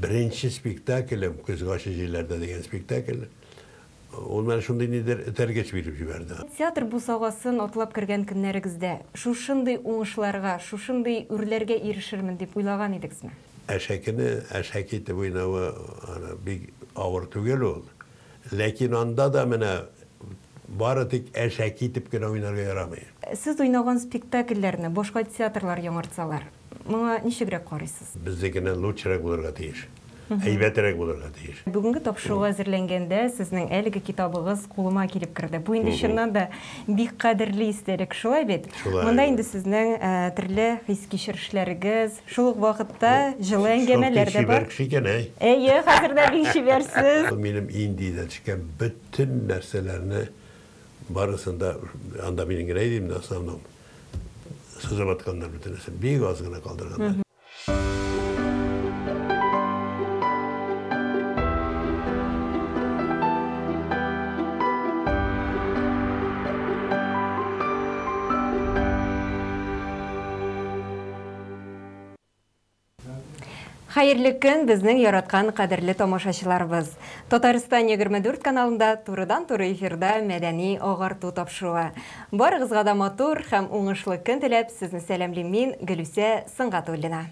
Беренче спектаклем, Көзге ачы җилләрдә дигән спектакль, ул менә шундый нидер этәргеч биреп җибәрде. Театр бусагасын атлап кергән көннәрегездә шушындый уңышларга, шушындый үрләргә ирешермен дип уйлаган идегезме? Әшәкене әшәке итеп уйнавы аны бик авыр түгел ул. Ләкин анда да менә бары тик әшәке итеп кенә уйнарга ярамый. Сез уйнаган спектакльләрне башка театрлар яңартсалар, моңа ничегрәк карыйсыз? Безнекеннән лучшерәк булырга тиеш. Әйбәтрәк булырга тиеш. Бүгенге тапшыруга әзерләнгәндә сезнең әлеге китабыгыз кулыма килеп керде. Бу инде чыннан да бик кадерле истәлек, шулай бит? Шулай. Монда инде сезнең төрле хис-кичерешләрегез, шул ук вакытта җылы әңгәмәләр дә бар. Шактый чибәр кеше икән, әй. Әйе, хәзер дә бик чибәрсез. Минем Индиядә төшкән бөтен нәрсәләрне барысын да, анда минем генә иде инде, основном, сызып атканнар бөтенесен, бик аз гына калдырганнар. Хәерле көн, безнең яраткан кадерле тамашачыларыбыз. Татарстан 24 каналында турыдан-туры эфирда мәдәни агарту тапшыруы. Барыгызга да матур һәм уңышлы көн теләп, сезне сәламлим мин, Гөлүсә Сөнгатуллина.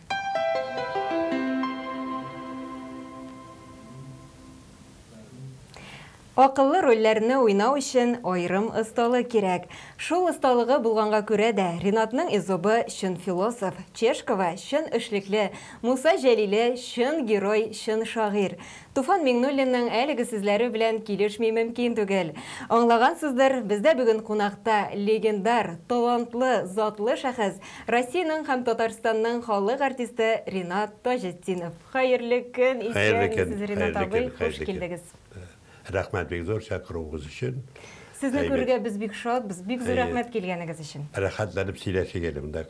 Акыллы рольләрне уйнау өчен аерым осталык кирәк. Шул осталыгы булганга күрә дә Ринатның Эзобы чын философ, Чешкова чын эшлекле, Муса Җәлиле чын герой, чын шагыйрь. Туфан Миңнуллинның әлеге сүзләре белән килешми мөмкин түгел. Аңлагансыздыр, бездә бүген кунакта легендар, талантлы, затлы шәхес, Россиянең һәм Татарстанның халык артисты Ринат Таҗетдинов. Хәерле көн, исәнмесез, Ринат абый, хуш килдегез. Рәхмәт бик зур чакыруыгыз өчен. Сезне күрергә без бик шатбыз. Бик зур рәхмәт килгәнегез өчен. Рәхәтләнеп сөйләшик әле монда.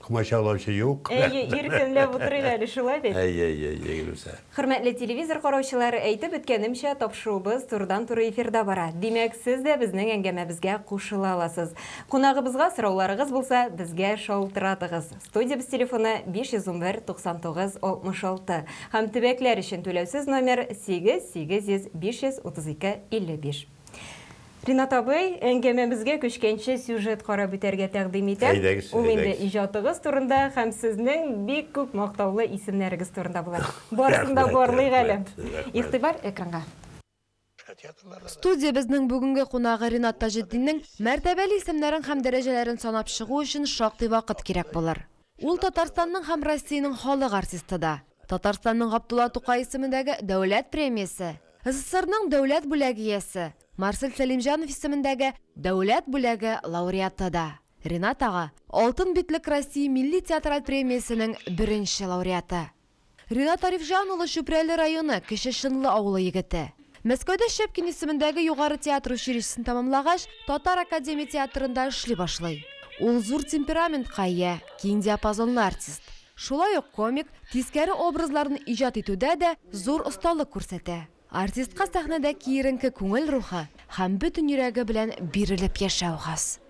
Комачаулаучы юк. Әйе, иркенләп утырыйк әле, шулай бит? Әйе, әйе, әйе, Гөлүсә. Хөрмәтле телевизор караучылар, әйтеп үткәнемчә, тапшыруыбыз турыдан-туры эфирда бара. Димәк, сез дә безнең әңгәмәбезгә кушыла аласыз. Кунагыбызга сорауларыгыз булса, безгә шалтыратыгыз. Студиябез телефоны 511 99 66 һәм төбәкләр өчен түләүсез номер 8 800 532 55. Ринат абый, әңгәмәбезгә күчкәнче сюжет карап үтәргә тәкъдим итәм. Әйдәгез, Ул инде әйдәгез. иҗатыгыз турында һәм сезнең бик күп мактаулы исемнәрегез турында була. Барысын да Рәхмәт, барлыйк әле. рәхмәт, рәхмәт. Игътибар экранга. Студиябезнең бүгенге кунагы Ринат Таҗетдиннең мәртәбәле исемнәрен һәм дәрәҗәләрен санап чыгу өчен шактый вакыт кирәк булыр. Ул Татарстанның һәм Россиянең халык артисты да. Татарстанның Габдулла Тукай исемендәге дәүләт премиясе, СССРның дәүләт бүләге иясе, Марсель Сәлимҗанов исемендәге дәүләт бүләге лауреаты да. Ринат ага, Алтын битлек Россия милли театраль премиясенең беренче лауреаты. Ринат Арифҗан улы Чүпрәле районы, Кече Чынлы авылы егете. Мәскәүдә Щепкин исемендәге югары театр училищесын тәмамлагач, Татар академия театрында эшли башлый. Ул зур темпераментка ия, киң диапазонлы артист. Шулай ук комик, тискәре образларны иҗат итүдә дә зур осталык күрсәтә. Артистка сәхнәдә киеренке күңел рухы һәм бөтен йөрәге белән бирелеп яшәү хас.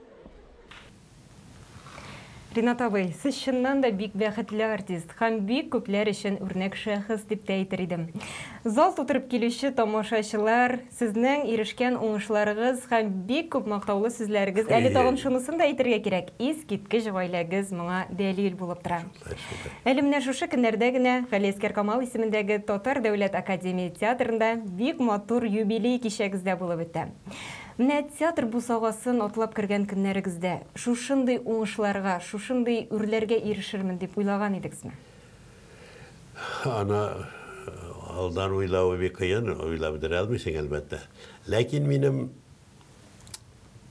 Ринат абый, сез чыннан да бик бәхетле артист һәм бик күпләр өчен үрнәк шәхес дип тә әйтер идем. Зал тутырып килүче тамашачылар, сезнең ирешкән уңышларыгыз һәм бик күп мактаулы сүзләрегез, әле тагын шунысын да әйтергә кирәк, искиткеч гаиләгез моңа дәлил булып тора. Әле менә шушы көннәрдә генә Галиәсгар Камал исемендәге Татар дәүләт академия театрында бик матур юбилей кичәгез дә булып үтте. Менә театр бусагасын атлап кергән көннәрегездә шушындый уңышларга, шушындый үрләргә ирешермен дип уйлаган идегезме? Аны алдан уйлавы бик кыен, уйлап бетерә алмыйсың, әлбәттә. Ләкин минем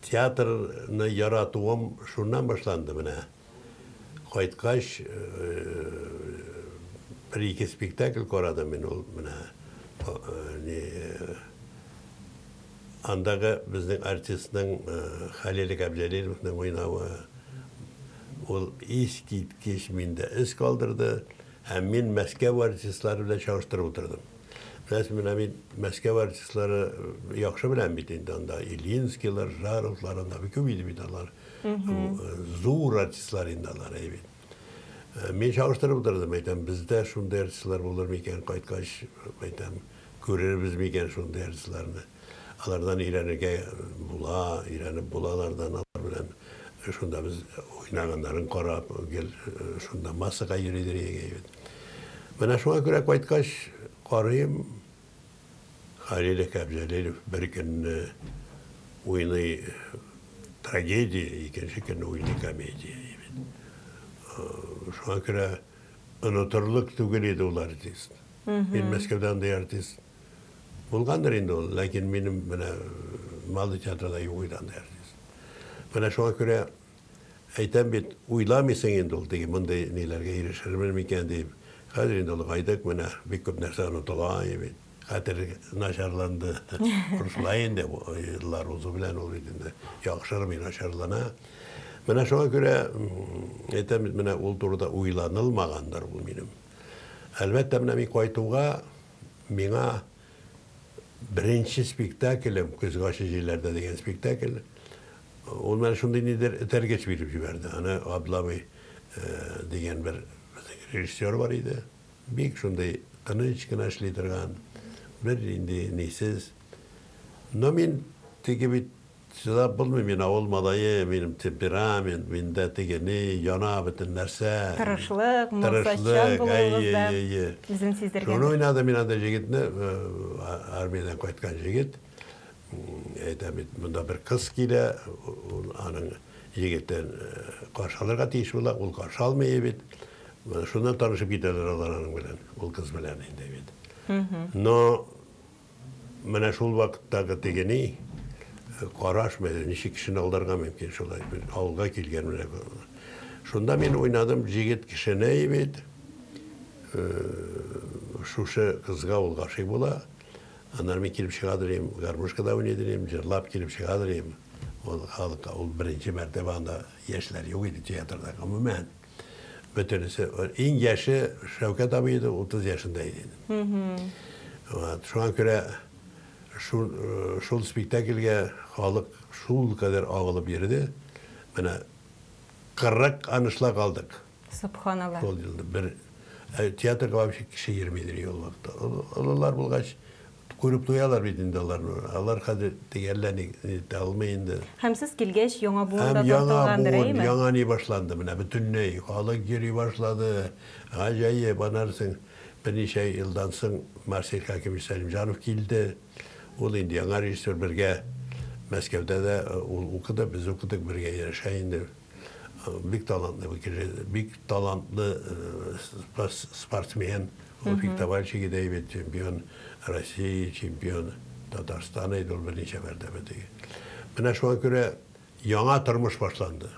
театрны яратуым шуннан башланды менә. Кайткач, бер-ике спектакль карадым мин ул менә ни Андагы безнең артистның Хәлил Габҗәлиловның уйнавы, ул искиткеч миндә эз калдырды. Һәм мин Мәскәү артистлары белән чагыштырып утырдым. Беләсез, менә мин Мәскәү артистлары яхшы беләм бит инде, анда Ильинскийлар, Жаровлар, анда бик күп иде бит алар. Зур артистлар инде алар, әйе бит. Мин чагыштырып утырдым, әйтәм, бездә шундый артистлар булыр микән кайткач, әйтәм, күрербез микән шундый артистларны. Алардан өйрәнергә була, өйрәнеп була алардан, алар белән шунда без уйнаганнарын карап, гел шунда массага йөридер идек. Менә шуңа күрә кайткач карыйм, Халил Әбҗәлилов бер көнне уйный трагедия, икенче көнне уйный комедия. Шуңа күрә онытырлык түгел иде ул артист. Мин Мәскәүдә андый артист булгандыр инде ул, ләкин минем менә Малый театрда юк иде андый артист. Менә шуңа күрә әйтәм бит, уйламыйсың инде ул теге мондый ниләргә ирешермен микән дип. Хәзер инде олыгайдык, менә бик күп нәрсә онытыла бит. Хәтер начарланды. Шулай инде еллар узу белән ул бит инде яхшырмый, начарлана. Менә шуңа күрә әйтәм бит, менә ул турыда уйланылмагандыр ул минем. Әлбәттә, менә мин кайтуга миңа беренче спектаклем Көзге ачы җилләрдә дигән спектакль, ул менә шундый нидер этәргеч биреп җибәрде. Аны Абдулла абый дигән бер режиссер бар иде. Бик шундый тыныч кына эшли торган, бер нинди нисез. Но мин теге бит чыдап булмый, мин авыл малае, минем темперамент, миндә теге ни, яна бөтен нәрсә. Тырышлык, максатчан булуыгыз да үзен сиздергәндер. Шуны уйнадым мин анда җегетне, армиядән кайткан җегет. Әйтәм бит, монда бер кыз килә, ул аның егетен каршы алырга тиеш була, ул каршы алмый бит. Шуннан танышып китәләр алар аның белән, ул кыз белән инде бит. Но менә шул вакыттагы теге ни, караш, менә ничек кешене алдарга мөмкин шулай, авылга килгән менә. Шунда мин уйнадым җегет кешене бит. Шушы кызга ул гашыйк була. Аннары мин килеп чыгадыр идем, гармушкада уйныйдыр идем, җырлап килеп чыгадыр идем. Ул халыкка, ул беренче мәртәбә анда яшьләр юк иде театрда, гомумән. Бөтенесе, иң яше Шәүкәт абый иде, 30 яшендә иде инде. Вот, шуңа күрә шул, шул спектакльгә халык шул кадәр агылып йөрде. Менә 40 аншлаг алдык. Субханалла. Шул елны бер театрга вообще кеше йөрмидер ул вакытта. Олылар булгач, күреп туялар бит инде аларны. Алар хәзер теге әллә ни итә алмый инде. Һәм сез килгәч, яңа буын да Һәм яңа тартылгандыр, буын, әйеме? яңа ни башланды менә бөтенләй. Халык йөри башлады. Гаҗәеп, анарсың берничә елдан соң Марсель Хакимович Сәлимҗанов килде. Ул инде яңа режиссер, бергә Мәскәүдә дә ул укыды, без укыдык, бергә ярәшә инде. Бик талантлы кеше, бик талантлы спортсмен. Ул фехтовальщик иде бит, чемпион России, чемпион Татарстана иде ул берничә мәртәбә теге. Менә шуңа күрә яңа тормыш башланды.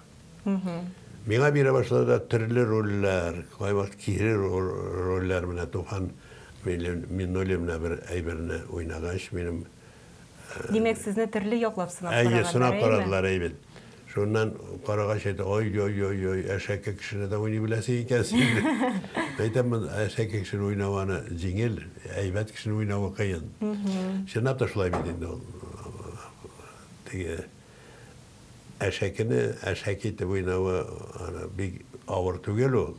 Миңа бирә башлады төрле рольләр, кайвакыт кире рольләр, менә Туфан Миннуллин менә бер әйберне уйнагач, минем Димәк, сезне төрле яклап сынап Әйе, караганнар, сынап әйеме? карадылар, әйбәт. Шуннан карагач әйтә, ой-ой-ой-ой, әшәке кешене дә уйный беләсең икән син. Әйтәм, әшәке кешене уйнау аны җиңел, әйбәт кешене уйнавы кыен. Чынлап та шулай бит инде ул. Теге әшәкене әшәке итеп уйнавы аны бик авыр түгел ул.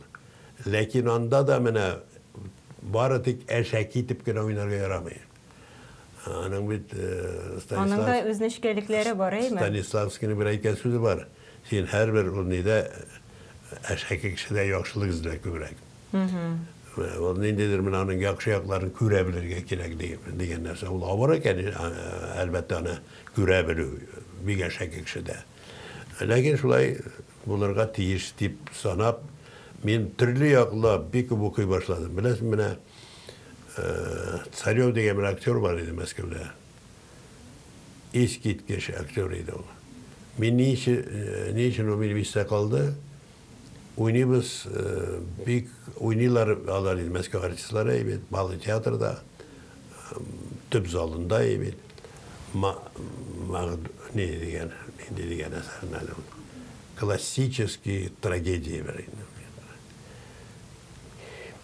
Ләкин анда да менә бары тик әшәке итеп кенә уйнарга ярамый. Аның бит Аның да үз нечкәлекләре бар, әйме? Станиславскийның бер әйткән сүзе бар. Син һәрбер ул нидә әшәке кешедә яхшылык эзлә күбрәк. Ул ниндидер менә аның яхшы якларын күрә белергә кирәк дигән нәрсә. Ул авыр икән, әлбәттә, аны күрә белү бик әшәке кешедә. Ләкин шулай булырга тиеш дип санап, мин төрле яклап бик күп укый башладым. Беләсең, менә Царев дигән бер актер бар иде Мәскәүдә. Искиткеч актер иде ул. Мин ни өчен ул минем истә калды? Уйныйбыз, бик уйныйлар алар инде Мәскәү артистлары бит, Малый театрда, төп залында бит. Ни дигән, нинди дигән әсәрен әле ул. Классический трагедия бер инде.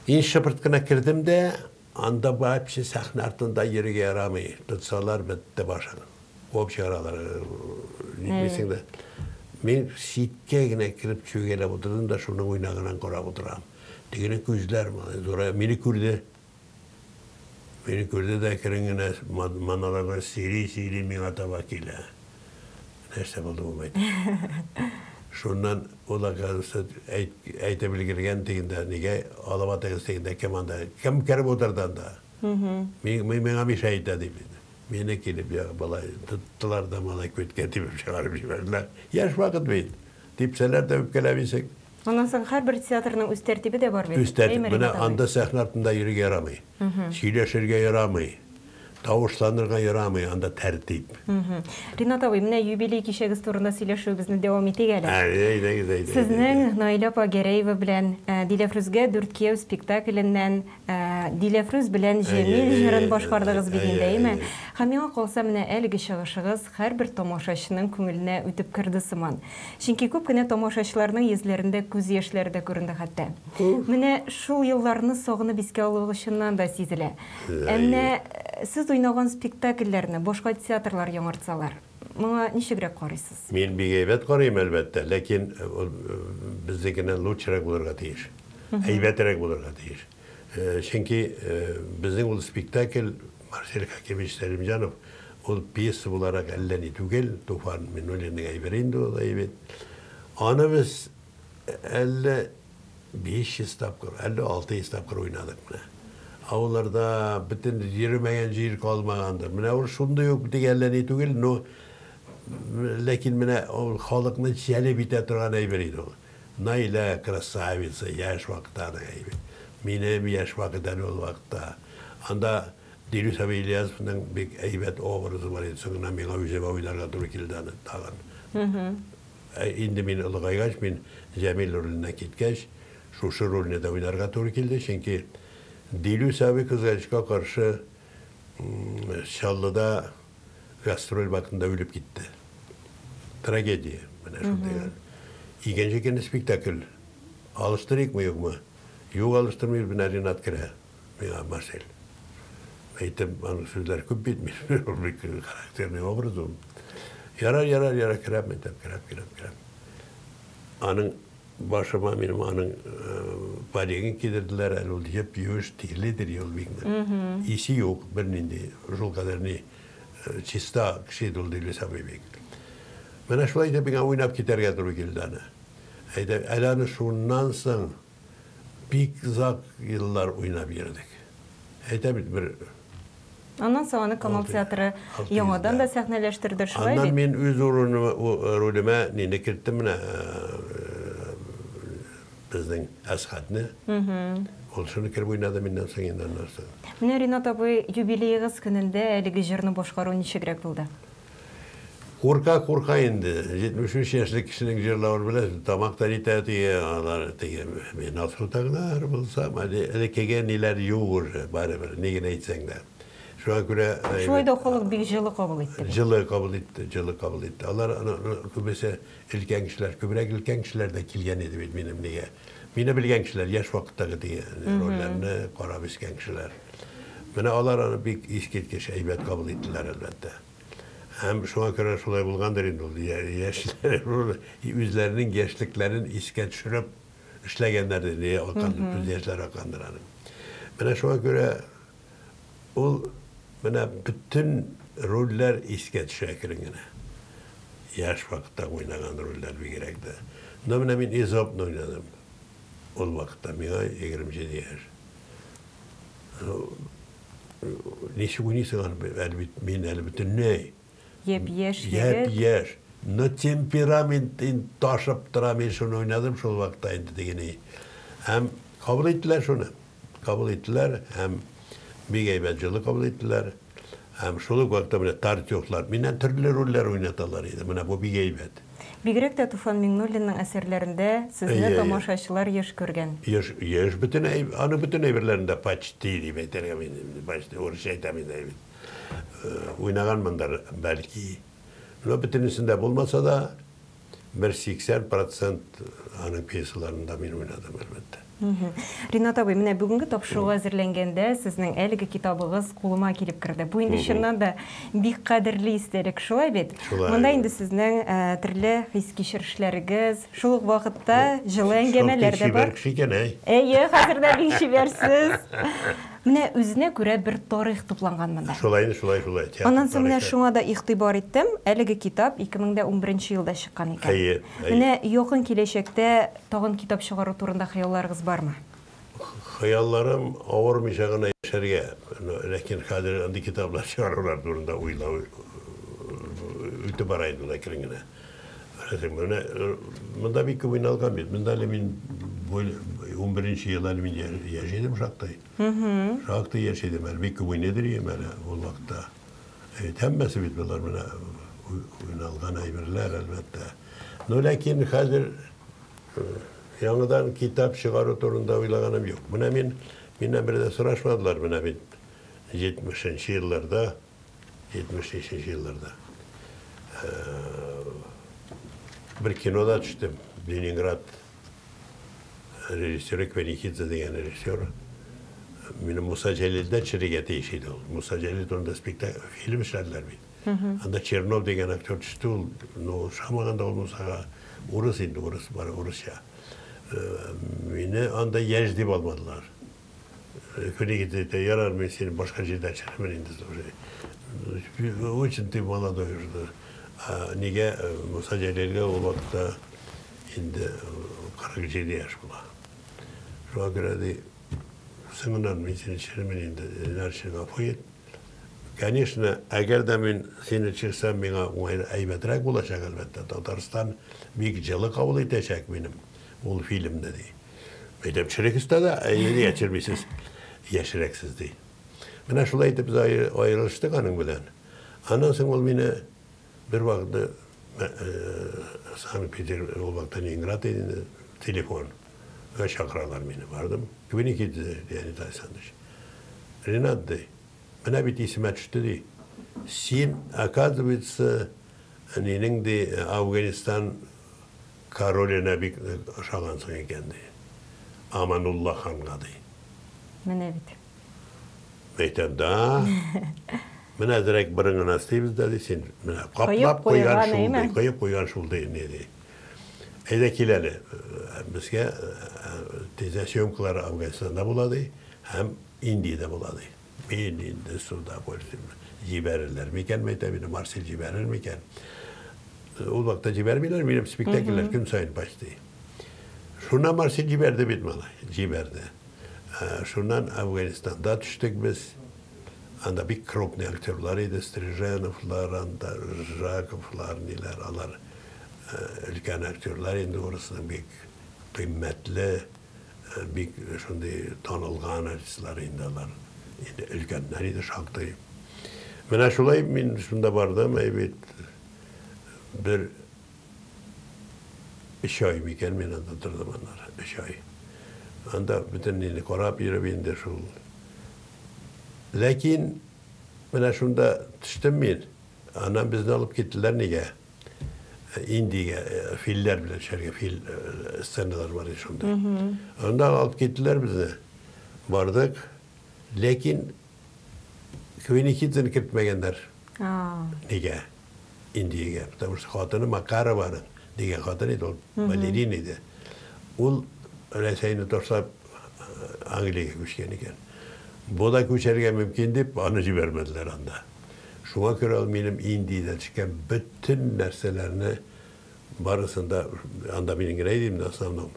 Мин шыпырт кына кердем дә, анда вообще сәхнә артында йөрергә ярамый. Тотсалар бетте башың. Куып чыгаралар, нитмисең дә. Мин читкә генә кереп чүгәләп утырдым да шуның уйнаганын карап утырам. Тегенең күзләр малай зурая. Мине күрде. Мине күрде дә әкрен генә монологын сөйли-сөйли миңа таба килә. Нәрсә булды бу мәйтәм. Шуннан ул, оказывается, әйтеп өлгергән тегендә, нигә алып атыгыз тегендә, кем анда, кем кереп утырды анда? Миңа мешает итә дип. Мине килеп я болай тоттылар да малай күткә тибеп чыгарып җибәрделәр. Яшь вакыт бит. Типсәләр дә үпкәләмисең. Аннан соң һәрбер театрның үз тәртибе дә бар бит. Үз тәртибе. Менә анда сәхнә артында йөрергә ярамый. Сөйләшергә ярамый. Тавышланырга ярамый, анда тәртип. Ринат абый, менә юбилей кичәгез турында сөйләшүебезне дәвам итик әле. Әйдәгез, әйдәгез. Сезнең Наилә апа Гәрәева белән Диләфрүзгә дүрт кияү спектакленнән Диләфрүз белән Җәмил җырын башкардыгыз бит инде, әйеме? Һәм миңа калса, менә әлеге чыгышыгыз һәрбер тамашачының күңеленә үтеп керде сыман. Чөнки күп кенә тамашачыларның йөзләрендә күз яшьләре дә күренде хәтта. Менә шул елларны сагынып искә алуыгыз чыннан да сизелә. Ә менә сез уйнаган спектакльләрне башка театрлар яңартсалар, моңа ничегрәк карыйсыз? Мин бик әйбәт карыйм, әлбәттә, ләкин ул безнекеннән лучшерәк булырга тиеш. Әйбәтрәк булырга тиеш. Чөнки безнең ул спектакль Марсель Хәкимович Сәлимҗанов ул пьеса буларак әллә ни түгел, Туфан Миннуллинның әйбере инде ул әйбет. Аны без әллә 500 тапкыр, әллә 600 тапкыр уйнадык менә. Авылларда бөтен йөрмәгән җир калмагандыр. Менә ул шундый ук бит әллә ни түгел, но ләкин менә ул халыкны җәлеп итә торган әйбер иде ул. Наилә красавица, яшь вакытта аның әйбер. Минем яшь вакыт әле ул вакытта. Анда Дилүс абый Ильясовның бик әйбәт образы бар иде. Соңыннан миңа үземә уйнарга туры килде аны тагын. Инде мин олыгайгач, мин Җәмил роленнән киткәч, шушы рольне дә уйнарга туры килде. Чөнки Дилүс абый, кызганычка каршы, Чаллыда гастроль вакытында үлеп китте. Трагедия. Менә шундый хәл. Икенче көнне спектакль. Алыштырыйкмы, юкмы? Юк, алыштырмыйбыз, менә Ринат керә. Миңа Марсель. Әйтем, аның сүзләре күп бит, мин ул бик характерный образ ул. Ярар, ярар, ярар, керәм, әйтәм, керәм, керәм, керәм. Аның башыма минем аның паригын кидерделәр, әле ул җеп-юеш, тирлидер ул бик нык. Исе юк, бернинди, шул кадәр ни чиста кеше иде ул Дилүс абый бик. Менә шулай итеп миңа уйнап китәргә туры килде аны. Әйдә, әле аны шуннан соң бик озак еллар уйнап йөрдек. Әйтә бит бер Аннан соң аны Камал театры яңадан да сәхнәләштерде, шулай бит? Аннан мин үз урыныма, ролемә нине керттем менә, безнең Әсхәтне. Ул шуны кереп уйнады миннән соң инде аннан соң. Менә, Ринат абый, юбилеегыз көнендә әлеге җырны башкару ничегрәк булды? Курка-курка инде, 73 яшьлек кешенең җырлавын беләсез, тамак та нитә теге, алар теге, мин асылтаглар булсам, әле элеккеге ниләр юк уже, барыбер, ни генә әйтсәң дә. Шуңа күрә... Шулай да халык бик җылы кабул итте. Җылы кабул итте, җылы кабул итте. Алар аны күбесе өлкән кешеләр, күбрәк өлкән кешеләр дә килгән иде бит минем нигә. Мине белгән кешеләр, яшь вакыттагы теге рольләрне карап үскән кешеләр. Менә алар аны бик искиткеч әйбәт кабул иттеләр, әлбәттә. Һәм шуңа күрә шулай булгандыр инде ул. Яшьләр үзләренең яшьлекләрен искә төшереп эшләгәннәрдер, ни аккан, күз яшьләре аккандыр аның. Менә шуңа күрә ул менә бөтен рольләр искә төшә әкрен генә. Яшь вакытта уйнаган рольләр бигрәк тә. Но менә мин Эзопны уйнадым. Ул вакытта миңа 27 яшь. Ничек уйныйсың аны? Әле бит мин әле бөтенләй. Япь-яшь егет. Япь-яшь. Но темперамент инде ташып тора, мин шуны уйнадым шул вакытта инде дигәней. Һәм кабул иттеләр шуны. Кабул иттеләр һәм бик әйбәт җылы кабул иттеләр. Һәм шул ук вакытта менә Тартюфлар, миннән төрле рольләр уйнаталар иде. Менә бу бик әйбәт. Бигрәк тә Туфан Миңнуллинның әсәрләрендә сезне тамашачылар еш күргән. Еш, еш бөтен әй, аның бөтен әйберләрендә почти дип әйтергә мин, почти урысча әйтәм инде бит. Уйнаганмындыр бәлки. Но бөтенесендә булмаса да, бер 80 процент аның пьесаларында мин уйнадым, әлбәттә. Ринат абый, менә бүгенге тапшыруга әзерләнгәндә сезнең әлеге китабыгыз кулыма килеп керде. Бу инде чыннан да бик кадерле истәлек, шулай бит? Шулай. Монда инде сезнең төрле хис-кичерешләрегез, шул ук вакытта җылы әңгәмәләр дә бар. Шактый чибәр кеше икән, әй. Әйе, хәзер дә бик чибәрсез. Менә үзенә күрә бер тарих тупланган монда. Шулай инде, шулай, шулай. Театр Аннан соң менә тарихы. шуңа да игътибар иттем, әлеге китап 2011 елда чыккан икән. Әйе, әйе. Менә якын киләчәктә тагын китап чыгару турында хыялларыгыз бармы? Хыялларым авырмыйча гына яшәргә. Ләкин хәзер андый китаплар чыгарулар турында уйлау үтеп бара инде ул әкрен генә. Беләсеңме, менә монда бик күп уйналган бит. Монда әле мин 11 ел әле мин яшь идем шактый. Шактый яшь идем әле, бик күп уйныйдыр идем әле ул вакытта. Әйт, һәммәсе бит болар менә уйналган әйберләр, әлбәттә. Но ләкин хәзер яңадан китап чыгару турында уйлаганым юк. Менә мин, миннән бер дә сорашмадылар, менә бит 70 елларда, 75 елларда бер кинода төштем. Ленинград режиссеры Квенихидзе дигән режиссер мине Муса Җәлилдә төшерергә тиеш иде ул. Муса Җәлил турында спектакль, фильм эшләделәр бит. Анда Чернов дигән актер төште ул, но ошамаган да ул Мусага. Урыс инде, урыс, бары урысча. Мине анда яшь дип алмадылар. Квенихидзе әйтә, ярар, мин сине башка җирдә төшерермен инде, слушай. Очень ты молодой уже. Нигә Муса Җәлилгә ул вакытта инде 47 яшь була. Шуңа күрә ди, соңыннан мин сине төшерермен инде, зинһар гафу ит. Конечно, әгәр дә мин сине төшерсәм, миңа уңай әйбәтрәк булачак, әлбәттә. Татарстан бик җылы кабул итәчәк минем ул фильмны, ди. Әйтәм, төшерегез дә, әйе, нигә төшермисез? Яшьрәксез, ди. Менә шулай итеп без аерылыштык аның белән. Аннан соң ул мине бер вакытны Санкт-Петербург, ул вакытта Ленинград иде инде, телефон. Чакыралар мине, бардым. Квиникидзе Леонид Александрович. Ренат, ди, менә бит исемә төште, ди. Син, оказывается, нинең, ди, Афганистан короленә бик ошагансың икән, ди. Аманулла ханга, ди. Менә бит. Әйтәм, да. Менә әзрәк борын гына эшлибез дә, ди, син менә каплап куйган шул, ди, коеп куйган шул, ди, не ди. Әйдә кил әле, безгә тиздән съемкалар Афганистанда була, ди, һәм Индиядә була, ди. Мин инде с удовольствием җибәрерләр микән, мәйтәм, инде Марсель җибәрер микән. Ул вакытта җибәрмиләр, минем спектакльләр көн саен почти. Шуннан Марсель җибәрде бит малай, җибәрде. Шуннан Афганистанда төштек без. Анда бик крупный актерлар иде, Стриженовлар, анда Жаковлар, ниләр, алар өлкән актерлар инде урысның бик кыйммәтле, бик шундый танылган артистлар инде алар. Инде өлкәннәр иде шактый. Менә шулай мин шунда бардым, әй бит бер 3 ай микән мин анда тордым аннары, 3 ай. Анда бөтен нини карап йөреп инде шул. Ләкин менә шунда төштем мин. Аннан безне алып киттеләр нигә? Индиягә филләр белән төшәргә, фил сценалар бар иде шунда. Анда алып киттеләр безне. Бардык. Ләкин Квиникидзены кертмәгәннәр. Нигә? Индиягә. Потому что хатыны Макарованың дигән хатын иде, ул балерина иде. Ул Рәсәйне ташлап Англиягә күчкән икән. Бу да күчәргә мөмкин дип, аны җибәрмәделәр анда. Шуңа күрә ул минем Индиядә төшкән бөтен нәрсәләрне барысын да, анда минем генә иде инде основном,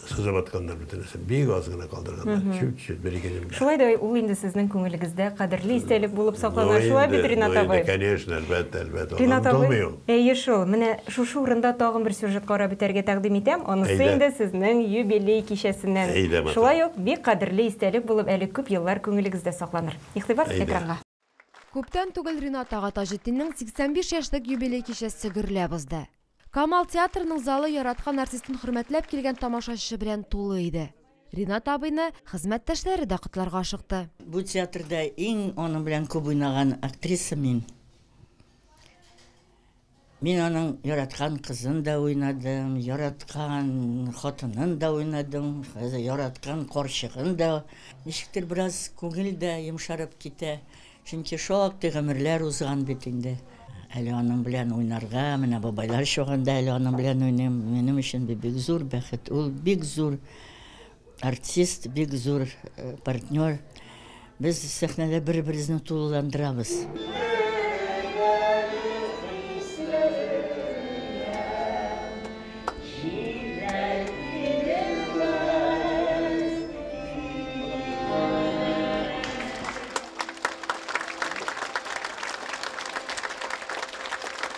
сызып атканнар бөтенесен. Бик аз гына калдырганнар. Чуть-чуть, бер-ике җөмлә. Шулай да ул инде сезнең күңелегездә кадерле истәлек булып саклана. Шулай бит, Ринат абый? Конечно, әлбәттә, әлбәттә. Ринат абый, әйе шул. Менә шушы урында тагын бер сюжет карап үтәргә тәкъдим итәм. Анысы инде сезнең юбилей кичәсеннән. Әйдә, матур. Шулай ук бик кадерле истәлек булып әле күп еллар күңелегездә сакланыр. Игътибар экранга. Күптән түгел Ринат ага Таҗетдиннең 85 яшьлек юбилей кичәсе гөрләп узды. Камал театрының залы яраткан артистын хөрмәтләп килгән тамашачы белән тулы иде. Ринат абыйны хезмәттәшләре дә котларга ашыкты. Бу театрда иң аның белән күп уйнаган актриса мин. Мин аның яраткан кызын да уйнадым, яраткан хатынын да уйнадым, яраткан карчыгын да. Ничектер бераз күңел дә йомшарып китә. Чөнки шактый гомерләр узган бит инде. Әле аның белән уйнарга, менә бабайлар чагында әле аның белән уйныйм. Минем өчен бик зур бәхет. Ул бик зур артист, бик зур партнер. Без сәхнәдә бер-беребезне тулыландырабыз.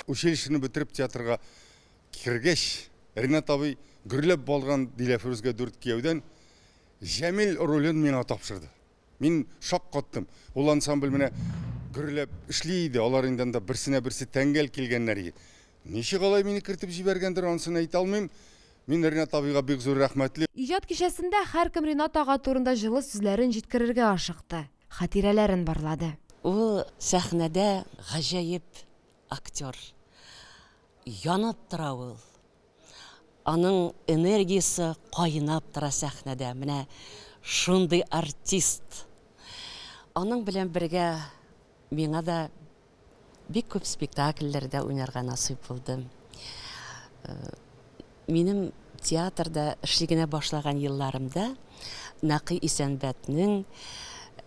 Училищены бетереп театрга кергәч, Ринат абый гөрләп барган Диләфрүзгә дүрт кияүдән Җәмил ролен миңа тапшырды. Мин шаккаттым. Ул ансамбль менә гөрләп эшли иде. Алар инде анда берсенә берсе тәңгәл килгәннәр иде. Ничек алай мине кертеп җибәргәндер, анысын әйтә алмыйм. Мин Ринат абыйга бик зур рәхмәтле. Иҗат кичәсендә һәркем Ринат ага турында җылы сүзләрен җиткерергә ашыкты, хатирәләрен барлады. Ул сәхнәдә гаҗәеп актер. Янып тора ул. Аның энергиясе кайнап тора сәхнәдә. Менә шундый артист. Аның белән бергә миңа да бик күп спектакльләрдә уйнарга насыйп булды. Минем театрда эшли генә башлаган елларымда Нәкый Исәнбәтнең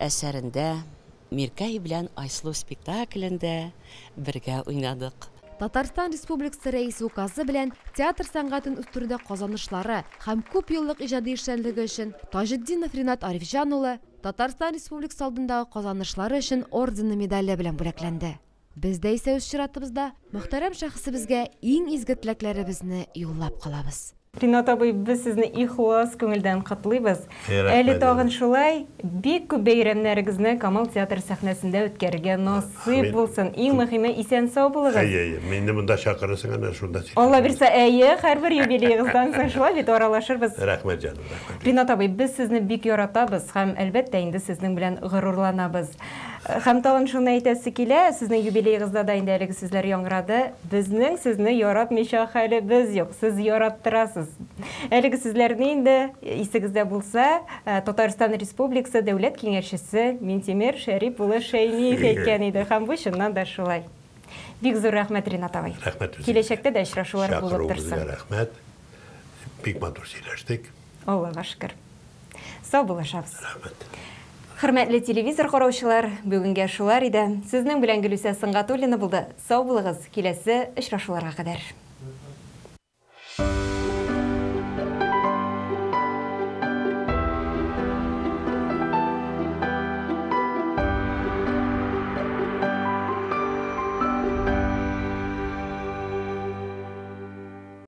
әсәрендә Миркәй белән Айсылу спектаклендә бергә уйнадык. Татарстан Республикасы Рәисе Указы белән театр сәнгатен үстерүдә казанышлары һәм күп еллык иҗади эшчәнлеге өчен Таҗетдинов Ринат Арифҗан улы Татарстан Республикасы алдындагы казанышлары өчен ордены медале белән бүләкләнде. Без дә исә үз чиратыбызда мөхтәрәм шәхесебезгә иң изге теләкләребезне юллап калабыз. Ринат абый, без сезне ихлас күңелдән котлыйбыз. Әле тагын шулай бик күп бәйрәмнәрегезне Камал театры сәхнәсендә үткәрергә насыйп булсын. Иң мөһиме, исән-сау булыгыз. Әйе, әйе. Мине монда чакырырсың, әнә шунда сөйләшербез. Алла бирсә, әйе, һәрбер юбилеегыздан соң шулай бит аралашырбыз. Рәхмәт, җаным, рәхмәт. Ринат абый, без сезне бик яратабыз һәм, әлбәттә инде, сезнең белән горурланабыз. Һәм тагын шуны әйтәсе килә, сезнең юбилеегызда да инде әлеге сүзләр яңгырады. Безнең сезне яратмыйча хәлебез юк, сез яраттырасыз. Әлеге сүзләрне инде, исегездә булса, Татарстан Республикасы Дәүләт Киңәшчесе Минтимер Шәрип улы Шәймиев әйткән иде. Һәм бу чыннан да шулай. Бик зур рәхмәт, Ринат абый. Рәхмәт үзегезгә. Киләчәктә дә очрашулар булып торсын. Чакыруыгызга рәхмәт. Бик матур сөйләштек. Аллага шөкер. Саубуллашабыз. Рәхмәт. Хөрмәтле телевизор караучылар, бүгенгә шулар иде. Сезнең белән Гөлүсә Сөнгатуллина булды. Сау булыгыз, киләсе очрашуларга кадәр.